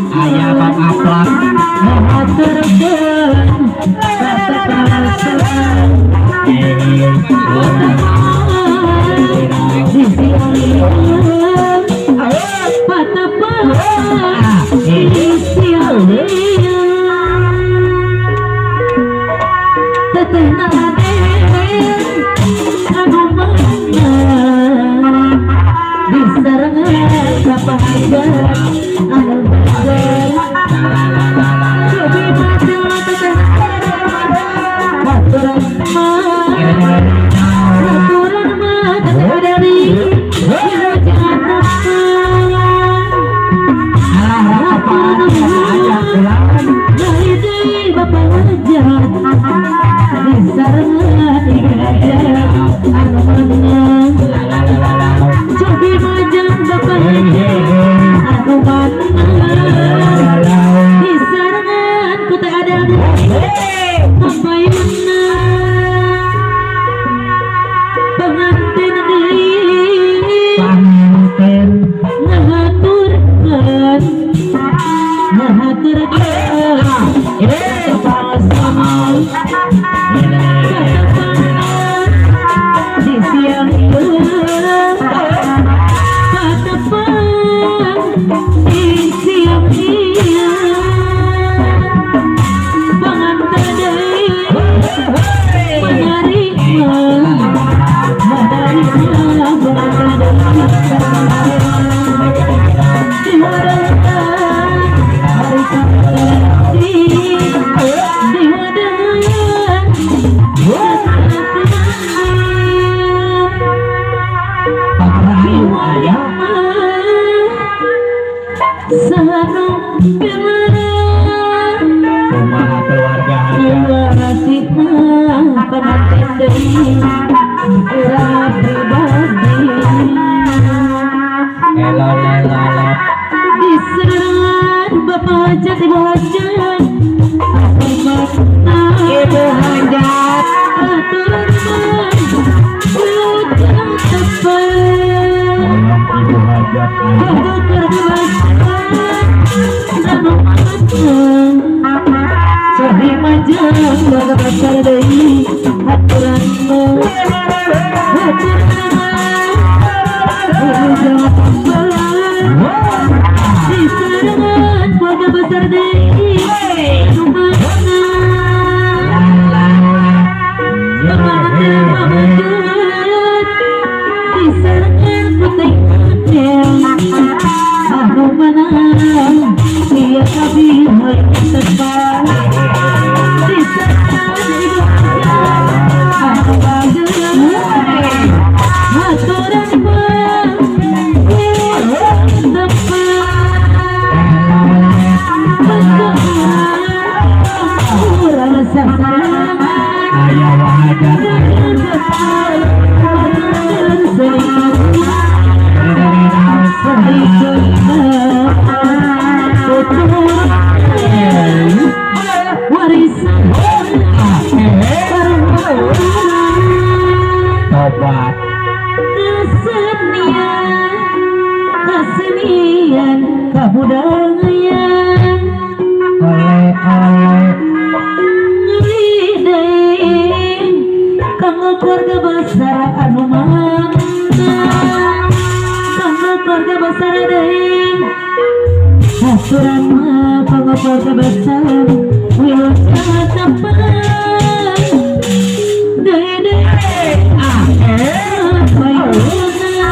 Aya Bang Aplak. Ngahaturkeun patepang di siang ieu, patepang di siang ieu. Teteh Raden anu menang disarengan Bapak Hajat anu bager. Cobi maju teteh haturan mah, haturan mah teteh dari wilujeng tepang. Alah, aja pulang. Dari deui Bapak Hajat disarengan Ibu Hajat anu menang. Cobi majang Bapak Hajat anu menang disarengan ku teh Adel pambayuna. Pengantin deui Panganten. Ngahaturkeun, ngahaturkeun pasang katepangan di siang ieu, patepang di siang ieu. Panganten deui menerima, menerima pengantin deui di hari kartini di wadahan. Rahayu aya. Sanu Kumaha keluarga hajat? Luar pengantin deui urang pribadi. Elo lelo lo. Diserangan Bapak Hajat, Ibu Hajat anu menang. Ibu Hajat. Aturan mah wilujeng tepang. Tolong Ibu Hajat aya. Kanggo keluarga besar anu menang. Cobi majang keluarga besar deui aturan mah, aturan mah wilujeng tepang disarengan keluarga besar deui anu menang. La la la. Pengantin Hajat disarengan ku teh Adel anu menang, sia kabih hoyong tepang disarengan Ibu Hajat anu bager. Haturan mah wilujeng tepang urang sasarengan. Aya Wa Hajat aya. Warisan. Tobat. Kesenian, kesenian kabudayaan. Oleh oleh. Ngeri deui kanggo keluarga besar anu mantap, kanggo keluarga besar deui aturan mah, kanggo keluarga besar wilujeng tepang deui deui payuna.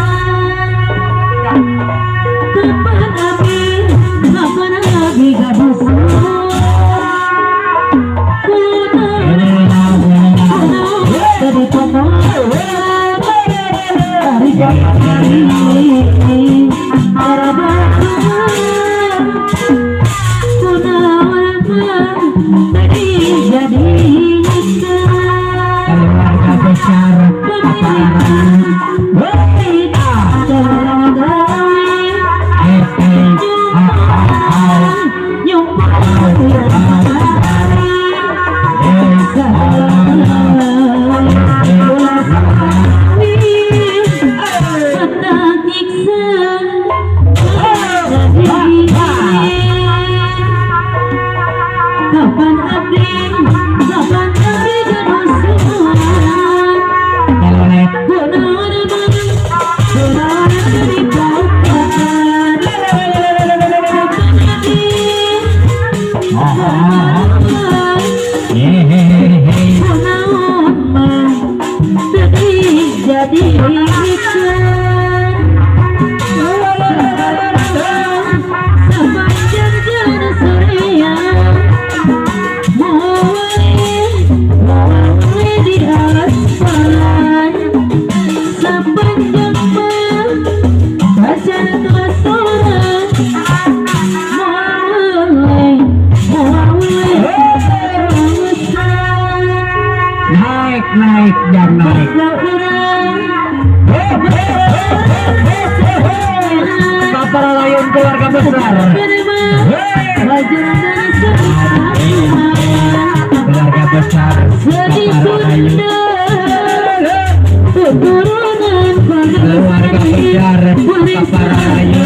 Kapan abi, kapan abi gaduh dari dari tadi jadi Keluarga besar eh eh ah ah ah eh ah. besar. Keluarga besar Rahayu. Keluarga besar Rahayu.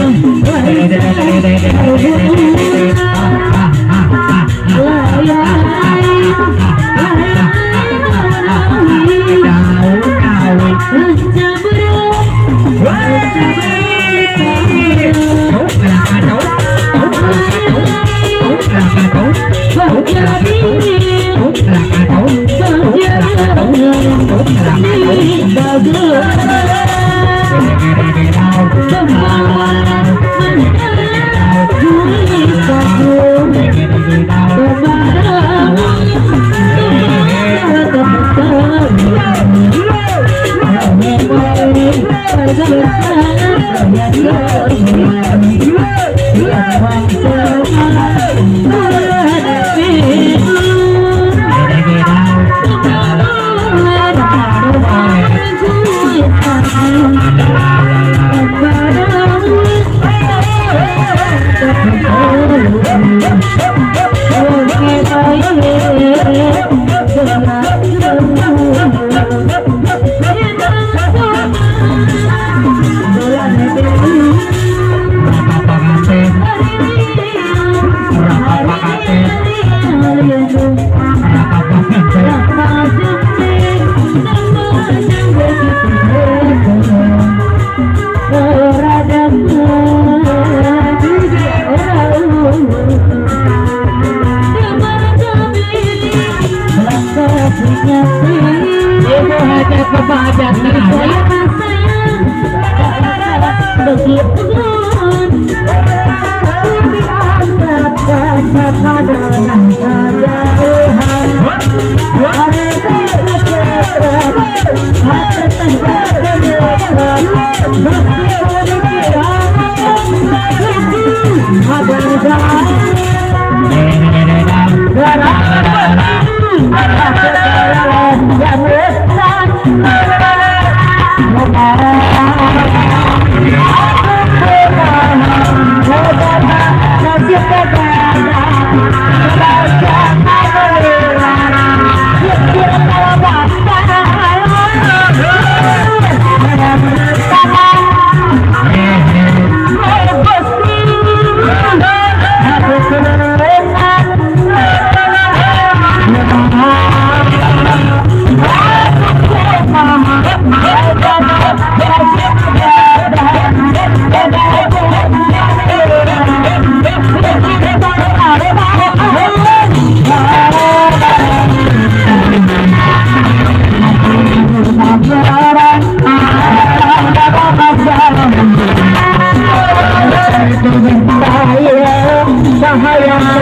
Cahaya.